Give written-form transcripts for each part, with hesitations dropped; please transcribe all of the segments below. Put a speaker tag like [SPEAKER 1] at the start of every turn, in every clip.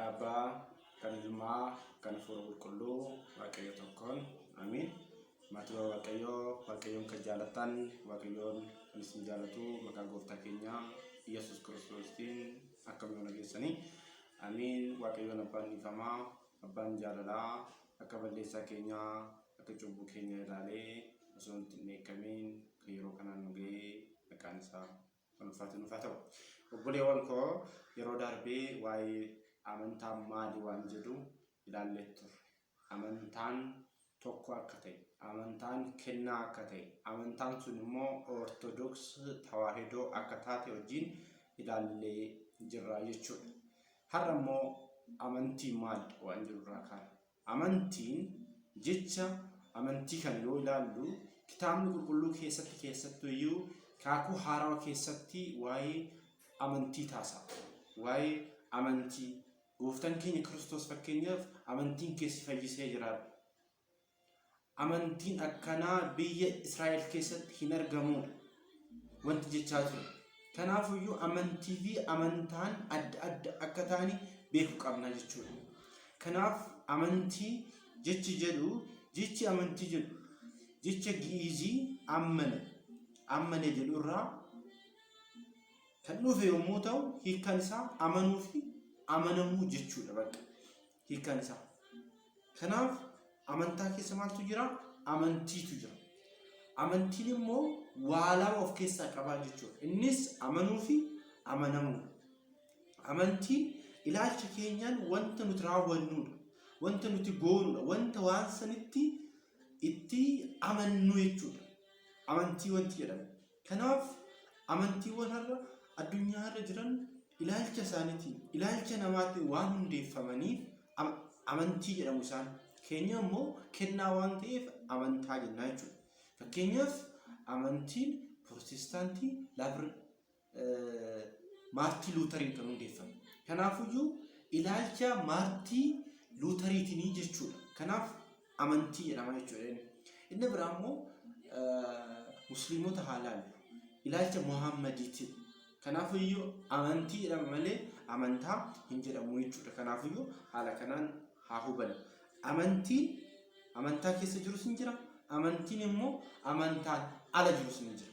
[SPEAKER 1] Maqaa Abbaa, kan Ilmaa, kan Hafuura Qulqulluu, Waaqayyo tokkoon. Amiin. Maatiiwwan Waaqayyoo, Waaqayyoon kan jaalatan, Waaqayyoon kan isin jaalatu, maqaa gooftaa keenya Yesuus Kiristoostiin akkam yoona geessanii. Amiin. Waaqayyoon abbaan dhiifamaa, abbaan jaalalaa, akka balleessaa keenyaa, akka cubbuu keenyaa ilaalee osoo nutti hin dheekkamiin kan yeroo kanaan nu ga'ee maqaan isaa kan ulfaatu nuuf haa ta'u. Obboleewwan koo yeroo darbee waa'ee amantaa maali waan jedhu ilaallee turre. Amantaan tokko akka ta'e, amantaan kennaa akka ta'e, amantaan sun immoo Ortodoks Tawaahidoo akka taate wajjin ilaallee jirra jechuudha. Har'a immoo amantii maali waan jedhu irraa kaana. Amantiin jecha amantii kana yoo ilaallu kitaabni qulqulluu keessatti keessattuu iyyuu kaakuu haarawa keessatti waa'ee amantii taasa'a. Waa'ee amantii gooftaan keenya Kiristoos fakkeenyaaf amantiin kee si fayyisee jira. Amantiin akkanaa biyya Israa'el keessatti hin argamuudha. Wanti jechaa ture. Kanaafuyyuu amantii fi amantaan adda adda akka ta'ani beekuu qabna jechuudha. Kanaaf amantii jechi jedhu jechi amantii jedhu jecha Gi'iizii ammane ammane jedhu irraa kan dhufe yommuu ta'u hiikkaan isaa amanuu fi amanamuu jechuudha bakka hiikkaan isaa. Kanaaf amantaa keessa maaltu jira? Amantiitu jira. Amantiin immoo waa lama of keessaa qabaa jechuudha. Innis amanuu fi amanamuudha. Amantiin ilaalcha keenyaan wanta nuti raawwannuudha. Wanta nuti goonuudha. Wanta waan sanitti itti amannu jechuudha. Amantii wanti jedhamu. Kanaaf amantiiwwan har'a addunyaa irra jiran ilaalcha isaaniitiin, ilaalcha namaatiin waan hundeeffamaniif amantii jedhamu isaan. Keenya immoo kennaa waan ta'eef amantaa jennaa jechuudha. Fakkeenyaaf amantiin Pirotestaantii Laabir Maartii Luutariin kan hundeeffame. Kanaafuyyuu ilaalcha Maartii Luutariitinii jechuudha. Kanaaf amantii jedhama jechuudha inni. Inni biraa immoo musliimota haa laallu. Ilaalcha Muhammadiitiin. Kanaafuyyuu amantii jedhama malee amantaa hin jedhamu jechuudha. Kanaafuyyuu haala kanaan haa hubannu. Amantiin amantaa keessa jirus ni jira. Amantiin immoo amantaan ala jirus ni jira.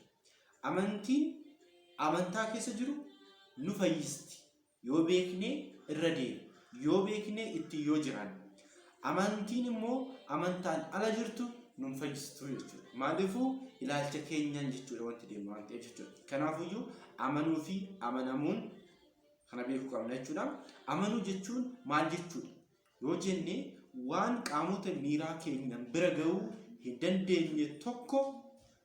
[SPEAKER 1] Amantiin amantaa keessa jiru nu fayyisti. Yoo beeknee irra deemne, yoo beeknee ittiin yoo jiraanne. Amantiin immoo amantaan ala jirtu nun fayyistu jechuudha. Maaliifuu ilaalcha keenyaan jechuudha wanti deemu waan ta'eef jechuudha. Kanaafuyyuu amanuu fi amanamuun kana beekuu qabna jechuudha. Amanuu jechuun maal jechuudha? Yoo jenne waan qaamota miiraa keenyan bira ga'uu hin dandeenye tokko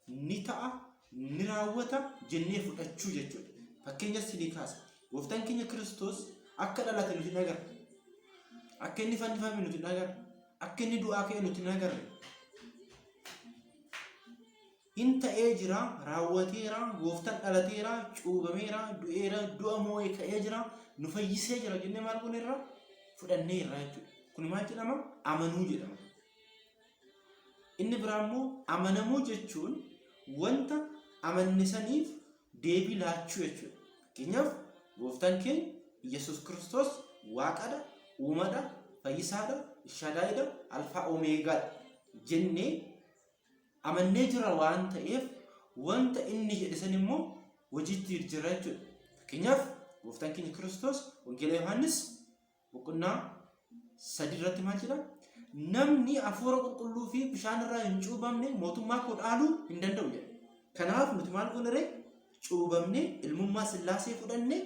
[SPEAKER 1] ni ta'a, ni raawwata jennee fudhachuu jechuudha. Fakkeenya isinii kaasa. Gooftaan keenya Kiristoos akka dhalate nuti hin agarre. Akka inni fannifame nuti hin agarre. Akka inni du'aa ka'e nuti hin agarre. In ta'ee jira, raawwateera, gooftaan dhalateera, cuubameera, du'eera, du'a moo'ee ka'ee jira, nu fayyisee jira jennee maal gooneerra? Fudhanneerra jechuudha. Kun maal jedhama? Amanuu jedhama. Inni biraa immoo amanamuu jechuun wanta amanne saniif deebii laachuu jechuudha. Fakkeenyaaf gooftaan keenya Yesuus Kiristoos Waaqadha, uumadha, fayyisaadha, Elshadaayidha, Alfaa Omeegaadha jennee amannee jira waan ta'eef wanta inni jedhe san immoo hojiitti jijjiirra jechuudha. Fakkeenyaaf gooftaan keenya Kiristoos Wangeela Yohaannis boqonnaa 3 irratti maal jedha? Namni hafuura qulqulluu fi bishaan irraa hin cuubamne mootummaa koo dhaaluu hin danda'u jedha. Kanaaf nuti maal goone ree? Cuubamnee ilmummaa Sillaasee fudhanne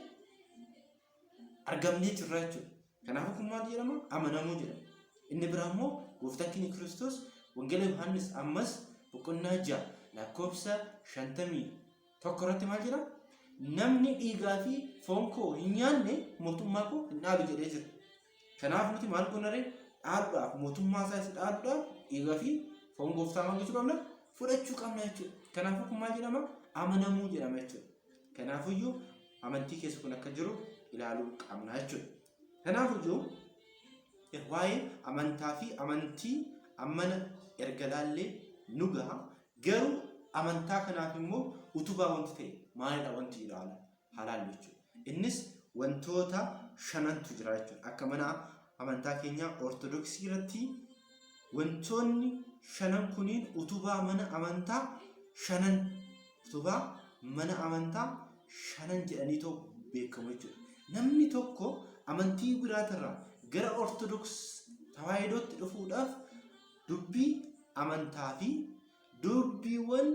[SPEAKER 1] argamnee jirra jechuudha. Kanaafuu kun maal jedhama? Amanamuu jedhama. Inni biraa immoo gooftaan keenya Kiristoos Wangeela Yohaannis ammas boqonnaa 6 lakkoofsa 51 irratti maal jedha? Namni dhiigaa fi foon koo hin nyaanne mootummaa koo hin dhaalu jedhee jira. Kanaaf nuti maal goona ree? Dhaaluudhaaf mootummaa isaa isa dhaaluudhaaf dhiigaa fi foon gooftaa maal gochuu qabna? Fudhachuu qabna jechuudha. Kanaafuu kun maal jedhama? Amanamuu jedhama jechuudha. Kanaafuyyuu amantii keessa kun akka jiru ilaaluu qabna jechuudha. Kanaafuyyuu waa'ee amantaa fi amantii ammana erga laallee nu gaha. Garuu amantaa kanaaf immoo utubaa wanti ta'e maalidha wanti jedhu haa laallu jechuudha. Innis wantoota shanantu jira jechuudha. Akka mana amantaa keenyaa Ortodoksii irratti wantoonni shanan kuniin utubaa mana amantaa shanan utubaa mana amantaa shanan jedhaniitoo beekamu jechuudha. Namni tokko amantii biraatirraa gara Ortodoks Tawaahidootti dhufuudhaaf dubbii amantaa fi dubbiiwwan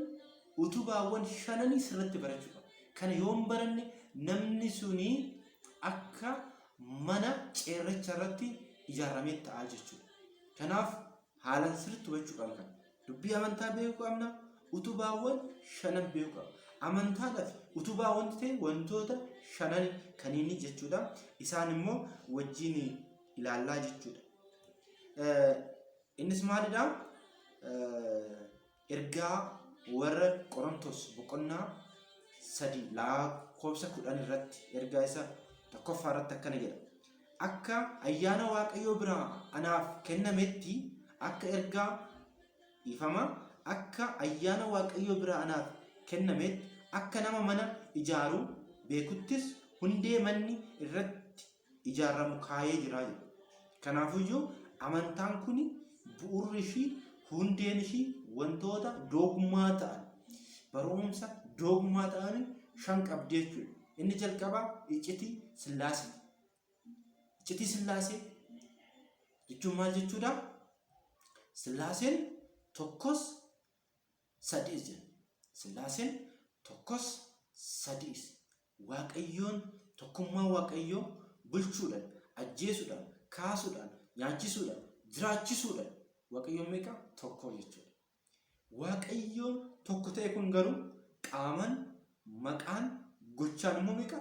[SPEAKER 1] utubaawwan shananii sirriitti barachuu qaba. Kana yoo hin baranne namni suni akka mana ceerracha irratti ijaaramee ta'a jechuudha. Kanaaf haalaan sirriitti hubachuu qabna kana. Dubbii amantaa beekuu qabna. Utubaawwan shanan beekuu qabna. Amantaadhaaf utubaa wanti ta'e wantoota shanan kaniini jechuudha. Isaan immoo wajjin ilaallaa jechuudha. Innis maalidha? Ergaa warra Qorontos boqonnaa 3 lakkoofsa 10 irratti ergaa isa tokkoffaa irratti akkana jedha. Akka ayyaana Waaqayyoo biraa anaaf kennametti akka ergaa dhiifama akka ayyaana Waaqayyoo biraa anaaf kennametti akka nama mana ijaaru beekuttis hundee manni irratti ijaaramu kaayee jira jedha. Kanaafuyyuu amantaan kun bu'uurri ishii hundeen ishii wantoota doogmaa ta'an barumsa doogmaa ta'an shan qabdi jechuudha. Inni jalqabaa iccitii sillaasee. Iccitii sillaasee jechuun maal jechuudha? Sillaaseen tokkos sadiis jenna. Sillaaseen tokkos sadiis. Waaqayyoon tokkummaa Waaqayyoo bulchuudhaan, ajjeesuudhaan, kaasuudhaan, nyaachisuudhaan, jiraachisuudhaan Waaqayyoon meeqa? Tokko jechuudha. Waaqayyoon tokko ta'e kun garuu qaamaan, maqaan, gochaan immoo meeqa?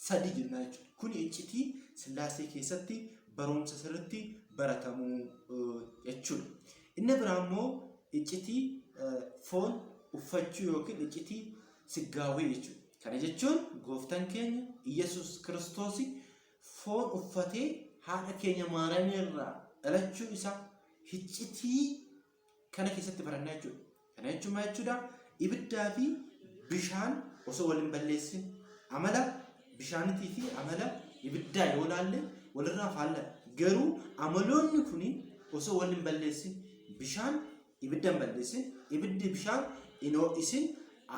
[SPEAKER 1] Sadii jennaa jechuudha. Kun iccitii Sillaasee keessatti barumsa sirriitti baratamuu jechuudha. Inni biraa immoo iccitii foon uffachuu yookiin iccitii siggaawwee jechuudha. Kana jechuun gooftaan keenya Iyyasuus Kiristoos foon uffatee haadha keenya Maariyaamii irraa dhalachuu isaa iccitii kana keessatti barannaa jechuudha. Kana jechuun maal jechuudha? Ibiddaa fi bishaan osoo wal hin balleessin amala bishaanitii fi amala ibiddaa yoo ilaalle walirraa faallaa. Garuu amaloonni kun osoo wal hin balleessin bishaan ibidda hin balleessin ibiddi bishaan hin ho'isin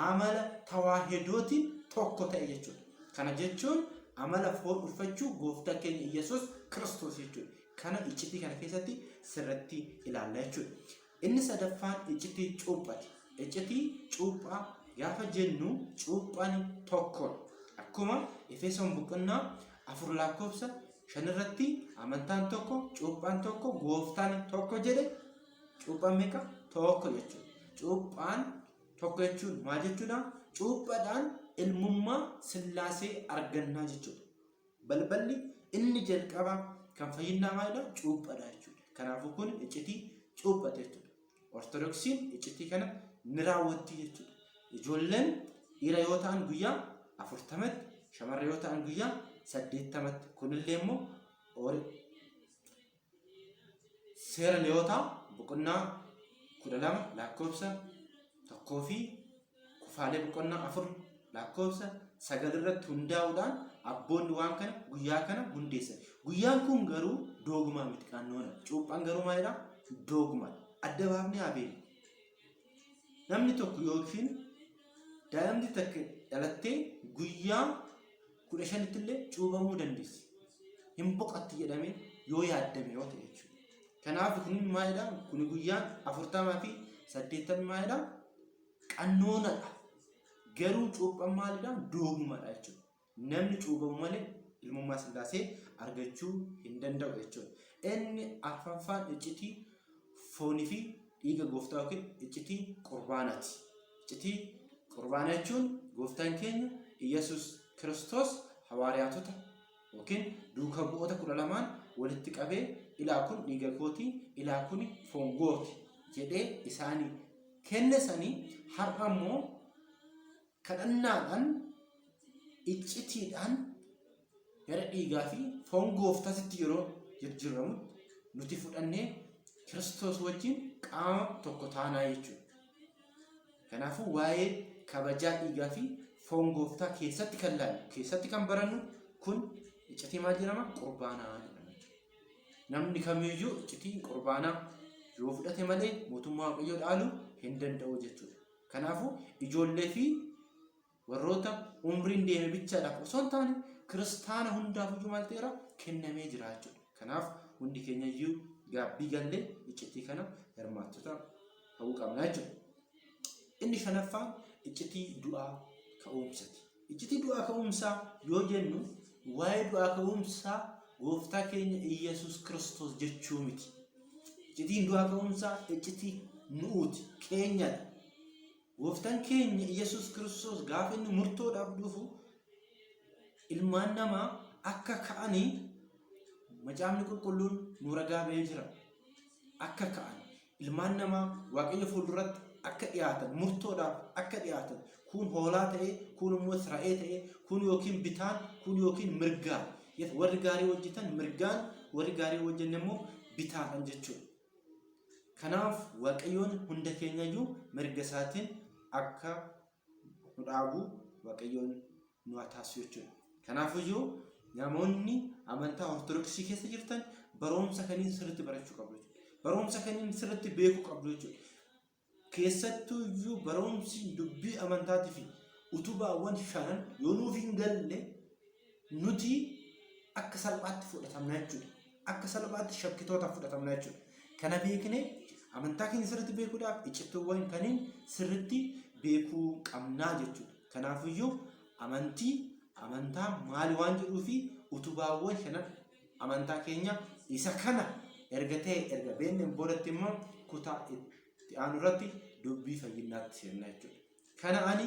[SPEAKER 1] amala tawaahidootiin tokko ta'e jechuudha. Kana jechuun amala foon uffachuu gooftaa keenya Iyyasuus Kiristoos jechuudha. Kana iccitii kana keessatti sirriitti ilaalla jechuudha. Inni sadaffaan iccitii cuuphati. Iccitii cuuphaa gaafa jennu cuuphaan tokkodha. Akkuma Efesoon boqonnaa 4 lakkoofsa 5 irratti amantaan tokko, cuuphaan tokko, gooftaan tokko jedhe cuuphaan meeqa? Tokko jechuudha. Cuuphaan tokko jechuun maal jechuudha? Cuuphaadhaan ilmummaa sillaasee argannaa jechuudha. Balballi inni jalqabaa kan fayyinaa maalidha? Cuuphaadha jechuudha. Kanaafuu kun iccitii cuuphate jechuudha. Ortodoksiin iccitii kana ni raawwatti jechuudha. Ijoolleen dhiira yoo ta'an guyyaa 40tti, shamarra yoo ta'an guyyaa 80tti. Kunillee immoo Seera Lewwotaa boqonnaa 12 lakkoofsa 1 fi Kufaalee boqonnaa 4 lakkoofsa 9 irratti hundaa'uudhaan abboonni waan kana guyyaa kana hundeessan. Guyyaan kun garuu doogumaa miti qaannoona. Cuuphaan garuu maalidha? Doogumaadha. Adda baafnee haa beeknu. Namni tokko yookiin daa'imni takka dhalattee guyyaa 15tti illee cuuphamuu dandeessi. Hin boqotti jedhamee yoo yaaddame yoo ta'e jechuudha. Kanaaf kun maalidha? Kun guyyaan 40 fi 80 maalidha? Qannoonadha. Garuu cuuphaan maalidha? Doogumadha jechuudha. Namni cuuphamu malee ilmummaa Sillaasee argachuu hin danda'u jechuudha. Inni arfaffaan iccitii foonii fi dhiiga gooftaa yookiin iccitii qurbaanaati. Iccitii qurbaana jechuun gooftaan keenya Iyyasuus Kiristoos hawaariyaatota yookiin duuka bu'oota 12n walitti qabee ilaa kun dhiiga kooti, ilaa kun foon kooti jedhee isaanii kenne sanii har'a immoo kadhannaadhaan iccitiidhaan gara dhiigaa fi foon gooftaatti yeroo jijjiiramutti nuti fudhannee Kiristoos wajjin qaama tokko taanaa jechuudha. Kanaafuu waa'ee kabajaa dhiigaa fi foon gooftaa keessatti kan laallu, keessatti kan barannu kun Iccitii maal jedhama? Qurbaanaa jedhama jechuudha. Namni kamiyyuu iccitii qurbaanaa yoo fudhate malee mootummaa Waaqayyoo dhaaluu hin danda'u jechuudha. Kanaafuu ijoollee fi warroota umriin deeme bichaadhaaf osoo hin taane kiristaana hundaaf iyyuu maal ta'eera kennamee jira jechuudha. Kanaaf hundi keenya iyyuu gaabbii gallee iccitii kana hirmaattota ta'uu qabna jechuudha. Inni shanaffaan iccitii du'aa ka'umsati. Iccitii du'aa ka'umsaa yoo jennu waa'ee du'aa ka'umsaa gooftaa keenya Iyyasuus Kiristoos jechuu miti. Iccitiin du'aa ka'umsaa iccitii nu'uuti, keenyadha. Gooftaan keenya Iyyasuus Kiristoos gaafa inni murtoodhaaf dhufu ilmaan namaa akka ka'anii macaafni qulqulluun nu ragaa ba'ee jira. Akka ka'an ilmaan namaa Waaqayyo fuulduratti akka dhiyaatan murtoodhaaf akka dhiyaatan kun hoolaa ta'ee kun immoo re'ee ta'ee kun yookiin bitaan kun yookiin mirgaan warri gaarii hojjetan mirgaan warri gaarii hojjenne immoo bitaadhaan jechuudha. Kanaaf Waaqayyoon hunda keenyayyuu mirga isaatiin akka nu dhaabu Waaqayyoon nu haa taasisu jechuudha. Kanaafiyyuu namoonni amantaa Ortodoksii keessa jirtan barumsa kaniin sirriitti barachuu qabdu jechuudha. Barumsa kaniin sirriitti beekuu qabdu jechuudha. Keessattuuyyuu barumsi dubbii amantaatii fi utubaawwan shanan yoo nuuf hin galle nuti akka salphaatti fudhatamna jechuudha. Akka salphaatti shakkitootaaf fudhatamna jechuudha. Kana beeknee amantaa keenya sirriitti beekuudhaaf iccittiiwwan kaniin sirriitti beekuu qabnaa jechuudha. Kanaafiyyuu amantii amantaa maali waan jedhuu fi utubaawwan shanan amantaa keenya isa kana erga ta'e erga beekneen boodatti immoo kutaa itti aanu irratti dubbii fayyinaatti seenna jechuudha. Kana ani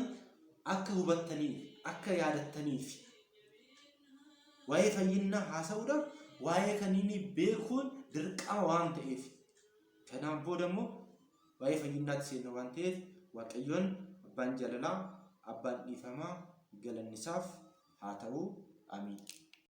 [SPEAKER 1] akka hubattaniif akka yaadattaniif waa'ee fayyinnaa haasa'uudhaaf waa'ee kaniinii beekuun dirqama waan ta'eef kanaan booda immoo waa'ee fayyinnaatti seenna waan ta'eef Waaqayyoon abbaan jaalalaa abbaan dhiifamaa galanni isaaf haa ta'u. Amiin.